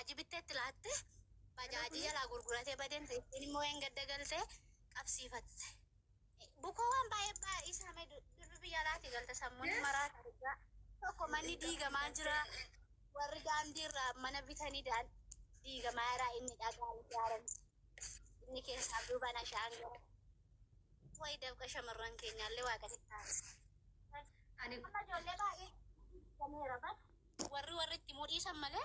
Bajaajii bittee itti laatte, bajaajii jalaa gurguratee badeen ittiin immoo een gadda galtee qabsiifatte. Bukoo waan baay'ee baay'ee isaa mee durbi biyya alaatii galte sammuun maraata argaa. Tokko manni diigamaa jira. Warri daandii irraa mana bitanii diigamaa jira, inni dhagaan ijaarame. Inni keessaa duubaan ashaan gara. Wayi dafqa shamarran keenyaallee waaqatti taasisa. Ani Amma ijoollee baay'ee gameera bara. Warri warri itti mudhiisan malee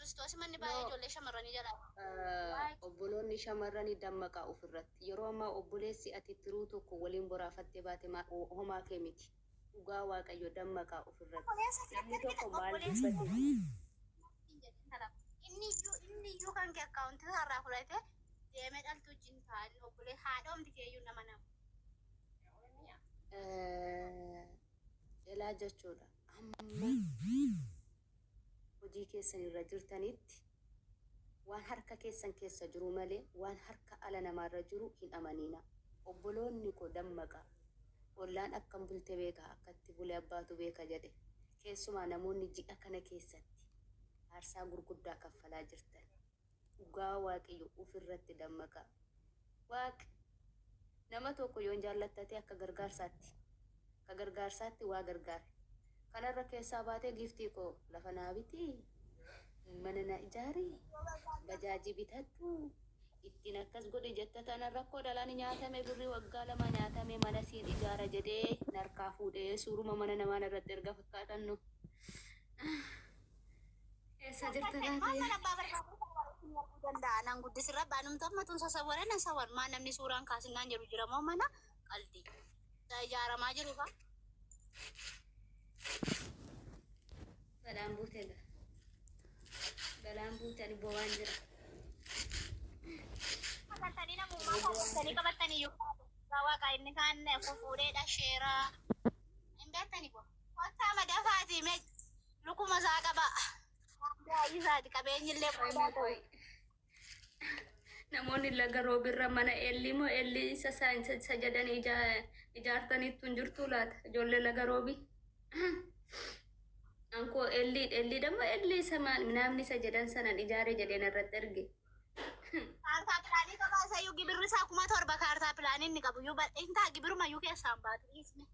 Kiristoos manni baay'ee No. ijoollee shamarranii jalaa. Obboloonni shamarranii dammaqaa ofirratti. Yeroo ammaa obboleessi ati tiruu tokko waliin boraafattee baate homaa kee miti. Dhugaa Waaqayyo dammaqaa ofirratti. Obboleessa Namni keetti tokko maal obboleessa dubbate? Inni iyyuu kan kee akkaawuntii isaarraa fudhatee deemee dhaltuu wajjin taa'an obbolee haadha omti kee iyyuu nama nama. Elaa jechuudha. Amma hojii keessan irra jirtanitti waan harka keessan keessa jiru malee waan harka ala namaarra jiru hin amanina. Obboloonni koo, dammaqaa. Ollaan akkam bulte beeka, akkatti bule abbaatu beeka jedhe. Keessumaa namoonni ji'a kana keessatti aarsaa gurguddaa kaffalaa jirtan. Dhugaa Waaqayyo ofirratti dammaqaa. Waaq nama tokko yoon jaallattate akka gargaarsaatti waa gargaara. Kanarra keessaa baatee giiftii koo lafa naa bitii, mana na ijaarii, bajaajii bitadhu, ittiin akkas godhi jetta, tana rakkoo dhalaan nyaatame, birrii waggaa 2 nyaatame, mana siin ijaara jedhee narkaa fuudhee suuruma mana namaa irratti erga fakkaatan nu. Eessa jirta laata? Maal mana abbaa barbaadu arguu danda'a. Nan guddisirra baanumtu amma tun sasawwara nan sawwar. Maal namni suuraan kaasinnaan jedhu jira moo mana qaldi. Ijaaramaa jiru fa. Balaan buute gaa. Balaan buute, ani bowaan jira. Qabatanii namummaa qabatanii qabatanii iyyuu waaqa inni kaan fufuudhee dhasheeraa. Hin beektani boo. Kottaa madafaati mee lukuma isaa qaba. Baay'ee isaati qabeenyi illee Qoy mee qoy. Namoonni laga roobirra mana eelli moo eelli isa isa jedhanii ijaartaniittu hin jirtu laata? Ijoollee laga roobii. Ankoo eelli eelli damma eelli isa maal namni isa jedhan sanan ijaare jedheen irratti erge. Kaartaa pilaanii qabaa isayyuu gibirri isaa 7,000, kaartaa pilaanii inni qabu iyyuu bal'intaa gibirumayyuu keessaan baatu dhiisne.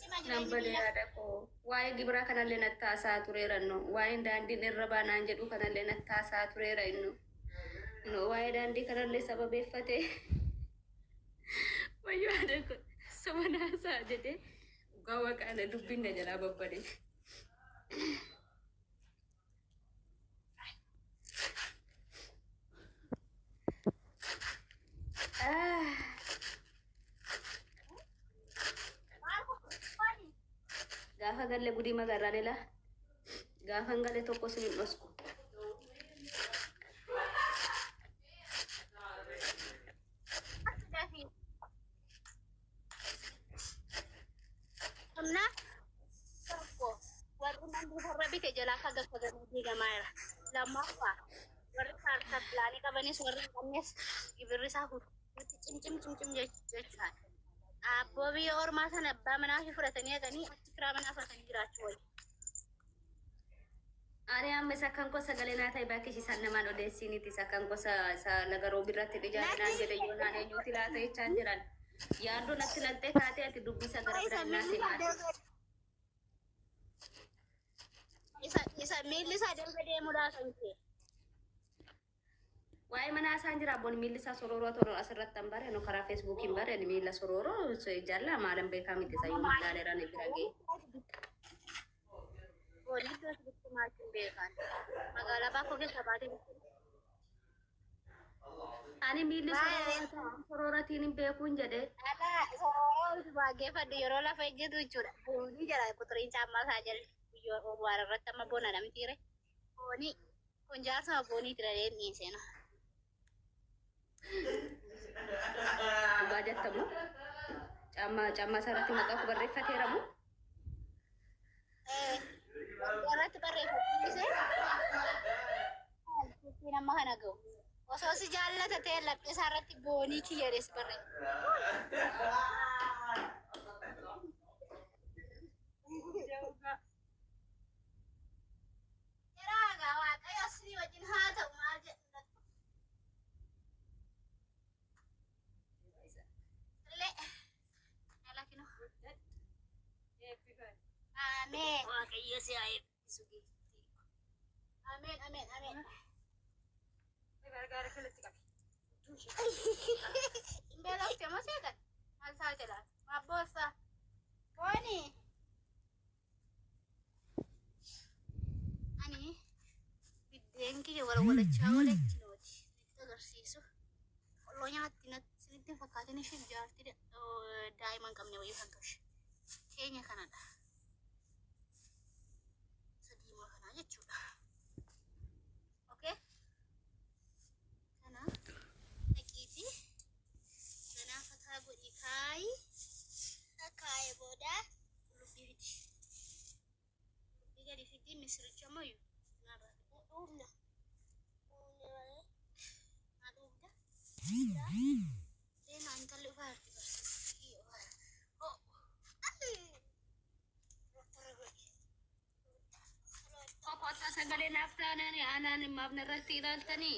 Cima Nan jireenyi balee biyya. Haadha koo, waa'ee gibiraa kanallee natti haasaa tureera innu, waa'een daandiin irra baanaan jedhu kanallee natti haasaa tureera innu. No, waa'ee daandii kanallee sababeeffatee, wayyoo haadha koo, saba naasaa jedhee, dhugaa waaqaana dubbiin na jalaa babbade. Ah. Gaafa galle gudii magarraan ilaa gaafan gale tokko sin hin dhosku. Dafii. Humna tokko warri manni warra bite jalaa kaga diigamaa jira. Lammaffaa warri kaartaa pilaanii qabanis warri hin qabnes gibirri isaa hundi cimcim cimcim jechaadha. Abboo biyya ormaa sana abbaa manaa fi fudhatanii haqanii achi kiraa manaa fudhatanii jiraachuu wayya. Ani amma isa kan gosa sagalee naa ta'e bakki isaan namaan odeessiiniti, isa kan gosa isa laga roobirratti ijaarinaan jedhe yoo naan eenyuuti laata jechaan jiran. Yaaddoo natti naltee kaatee ati dubbisa gara Isa biraan naa miilli isaa simaate. darbe isa miilli isaa darbe deemuudhaa kan ta'e. Waa'ee manaa isaan jira, abboon miilli isaa sorooroo tolu asirratti han bare, nu karaa Feesbuukiin bare, miila sorooroo jaallaa maalan beekaa miti, isa yoo ilaaleera ni bira ga'e. Boolli iddoo asitti maatiin beekan. Magaalaa Baakoo keessa baatee. Ani miilli sorooratiin hin beekuun jedhee. Alaa sorooroo waaqeffadhu yeroo lafa ejjetu jechuudha. Boonii jala quturiin caammaa isaa jala biyyoo waan irratti amma bona namtiire. Boonii kun jaarsuma boonii tira dhiiseena. Dhugaa jettamu. Caammaa isaa irratti maqaa koo barreeffateeramu. Irratti barreeffatu dhiisee ittiin amma kana ga'u. Osoo si jaallata ta'e laphee isaa irratti boonii kiyya jedhee si barreessa. Yeroo hagaa Waaqayyo asii wajjin haa ta'u. si haa eebbisu giiftii. Ameen ameen ameen. Gargaara kanatti qabi. Hin beelofte moo seetan? Maal taate laata? Maal boossaa? Booni! Ani biddeen kiyya walwalachaa walachinooti. Sitti agarsiisu. Qolloo nyaatti natti sinitti hin fakkaatin isheen jaartii daa'ima hin qabne wayii kan tolche. Keenya kanadha. Isa diimaa kanaa jechuudha. Okay? Kana dhaqiitii ganaa fataa godhi kaayi. Kaayee booda qullubbii fidi. Qullubbii gadi fidi misiricha mayu. Dhuugna. Maa dhuugda? Deemaa intalli ufaa jirti barsiistii. Oh. Rottara godhi. Qoqqooddaa sagalee naaf taanaan aanaan maaf narratti ilaaltanii?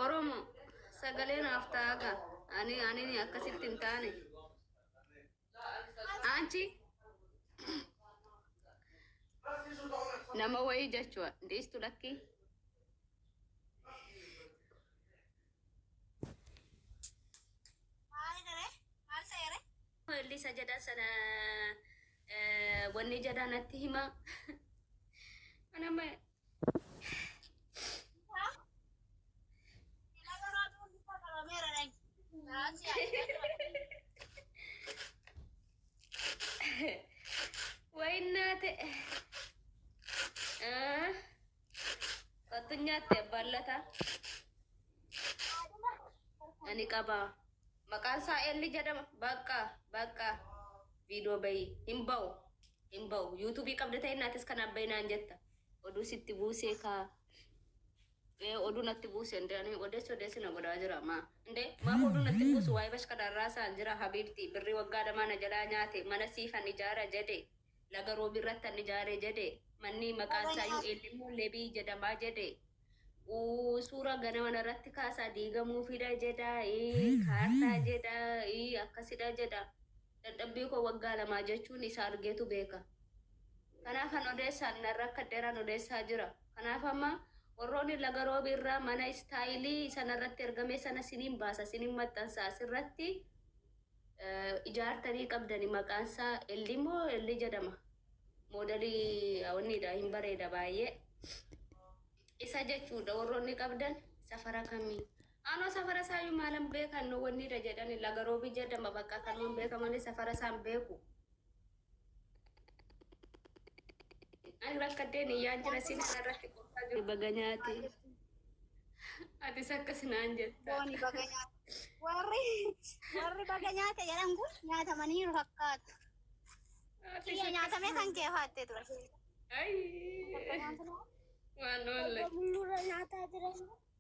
Oromo sagalee naaf taaga. Ani ani akkasitti hin taane. Anchi nama wayii jechuudha. Dhiistu lakkii. Maal garee? Maal ta'e? Lisa jedha sana wanni jedha natti hima. Anama wayinnaate. Kottu nyaatte abbaan. Ani qaba. Maqaan isaa Elli jedhama. Bakka bakka viidiyoo bayi hin ba'u hin ba'u. Yuutuubii qabda ta'e naatis kanaaf bayinaan jetta. Oduu sitti buusee kaa. Oduu natti buuse indee ani odeessi odeessi na godhaa jira maa. Indee maaf oduu natti buusu waa'ee bashkadaarraa isaan jira habiibti birrii waggaa lamaa na jalaa nyaate mana siifan ijaara jedhe laga roobi irratti an ijaare jedhe manni maqaan isaa iyyuu Eellimmoo Lebii jedhamaa jedhe. Suura ganama irratti kaasaa diigamuufidha jedha, kaartaa jedha, akkasidha jedha. Dadhabbii koo waggaa lamaa jechuun isa argeetu beeka. Kanaaf an odeessaan narra akka dheeraan odeessaa jira. Kanaaf amma warroonni laga roobi irraa mana istaayilii sanarratti ergame sana siniin baasa siniin maxxansa asirratti ijaartanii qabdani maqaan isaa Ellimoo Elli jedhama. Moodelii wanniidha hin bareeda baay'ee. Isa jechuudha warroonni qabdan safara kamii. Anoo safara isaayyuu maalan beekan nu wanniidha jedhani laga roobii jedhama bakka kanumaan beeka malee safara isaan beeku. Ani rakkadheen iyyaan jira sin irratti qophaa jiru. Baga nyaate. Atis akkas naan jetta. Booni baga nyaate. Warri baga nyaate jedhan kun nyaatamaniiru fakkaatu. Atis Kiyya akkas nyaatamee kan kee faattee ture. Ayii. Waan oolle.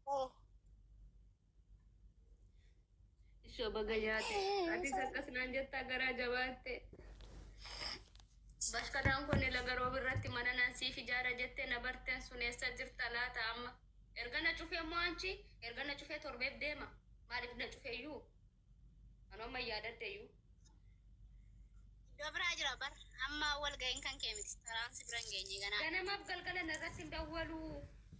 Oh. Ishoo baga nyaate. Atis akkas naan jetta garaa jabaatte. Bashkadaan kun laga roobi irratti mana nan siif ijaara jettee na barteen sun eessa jirta laata amma? Erga na cufee immoo anchi erga na cufee torbeef deema. Maaliif na cufee iyyuu? Anoo amma yaadadde iyyuu. Iddoo biraa jira bar. Amma wal ga'iin kan kee miti. Taraan si bira hin geenye ganaa. Ganamaaf galgala narratti hin dawwalu.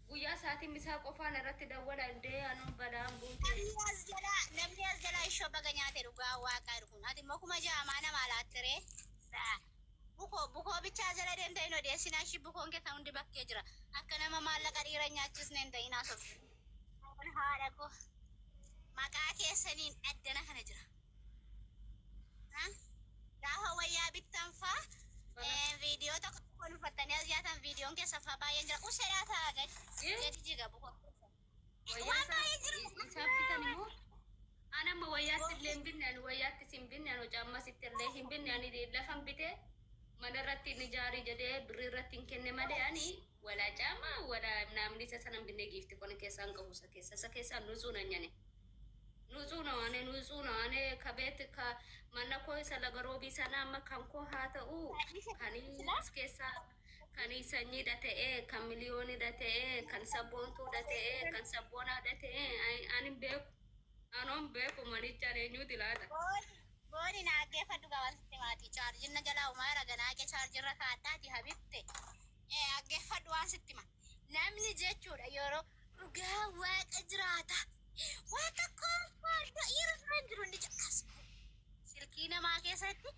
Guyyaa sa'aatiin misaa qofaa narratti dawwala indee anoo balaan buute. Namni as jalaa ishoo baga nyaate dhugaa waaqaa kun. Ati immoo 6,000 nama laattiree. Bukoo bukoo bichaa jala deemtee hin odeessinaa ishii bukoon keessa hundi bakkee jira. Akka nama maallaqa dhiira nyaachisne hin ta'in haasoftu. Kun haadha koo maqaa keessaniin addana kana jira. Gaafa wayyaa bittan faa viidiyoo tokko tokkoon uffattanii as nyaatan viidiyoon keessa faa baay'een jira. Useedhaa ta'a gadi. Gadi jiga bukoo. Wayyaa Waan baay'ee jira. Isaaf bitan immoo ani amma wayyaatti illee hin binne ani wayyaatti hin binne ani caammas itti illee hin binne ani lafan bitee mana irratti hin ijaarii jedhee birrii irratti hin kenne malee ani walaa caama walaa namni isa sana hin binne giifti kun keessaan qabu isa keessa isa keessaan nutsuu na nyane. Nutsuu na waane nutsuu na waane kabeet ka mana koo isa laga roobii sana amma kan koo haa ta'u kan as keessaa kan sanyiidha ta'ee kan miliyoonidha ta'ee kan sabboontuudha ta'ee kan sabboonaadha ta'ee ani hin beeku. Anoon beeku manichaan eenyuuti laata? Booni na dhaggeeffadhu gaa wanti maatii chaarjinna jalaa umaa jira ganaaqee chaarjirra kaadhaati habibte. Dhaggeeffadhu waan sitti hima. Namni jechuudha yeroo dhugaa Waaqa jiraata. Waan tokko irra hin jiru inni caqasu. Silkii namaa keessatti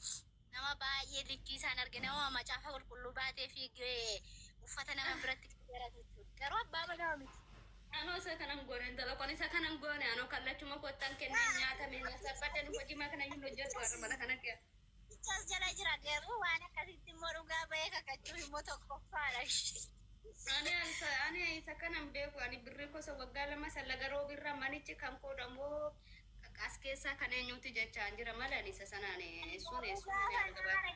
nama baay'ee likkii isaan arge, nama macaafa qulqulluu baatee fiigee uffata nama biratti garatu jechuudha. Garuu abbaa manaa miti. Anoo isa kanan goone, intala kun isa kanan goone. Anoo kallachuma kottan kenneen nyaatame na sabbaddan hojii maa kana hin hojjedhu har'a mana kana keessa. As jala jira, garuu waan akkasitti immoo dhugaa bahee kakachuuf immoo tokkoffaadha. Ani ani isa kanan beeku. Ani birrii gosa waggaa 2 sallaga roobirra manichi kan koodhamoo as keessaa kan eenyuuti jechaan jira malee ani isa sanaan sun sun ani argabaa.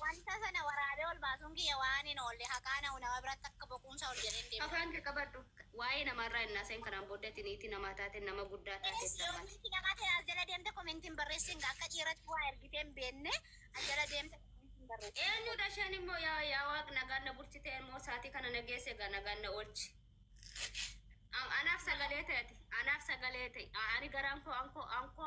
Wanta sana waraabee ol baasuun kiyya waan hin oolle, haqaa na'u nama biratti akka boquumsa ol jedheen deema. Afaan kee qabadhu. Waa'ee namarraa hin naaseen. Kanaan booddeetti niitii namaa taate, nama guddaa taate lammaati. Niitii namaa ta'e as jala deemte commentiin barreessin, akka dhiiratti waa ergitee hin beekne as jala deemte commentiin barreessin. Eenyudha isheen immoo? Yaa yaa Waaq, nagaan na bulchite immoo saatii kana na geesse, egaa nagaan na oolchi. Anaaf sagalee ta'e, anaaf sagalee ta'e, ani garaan koo ankoo ankoo.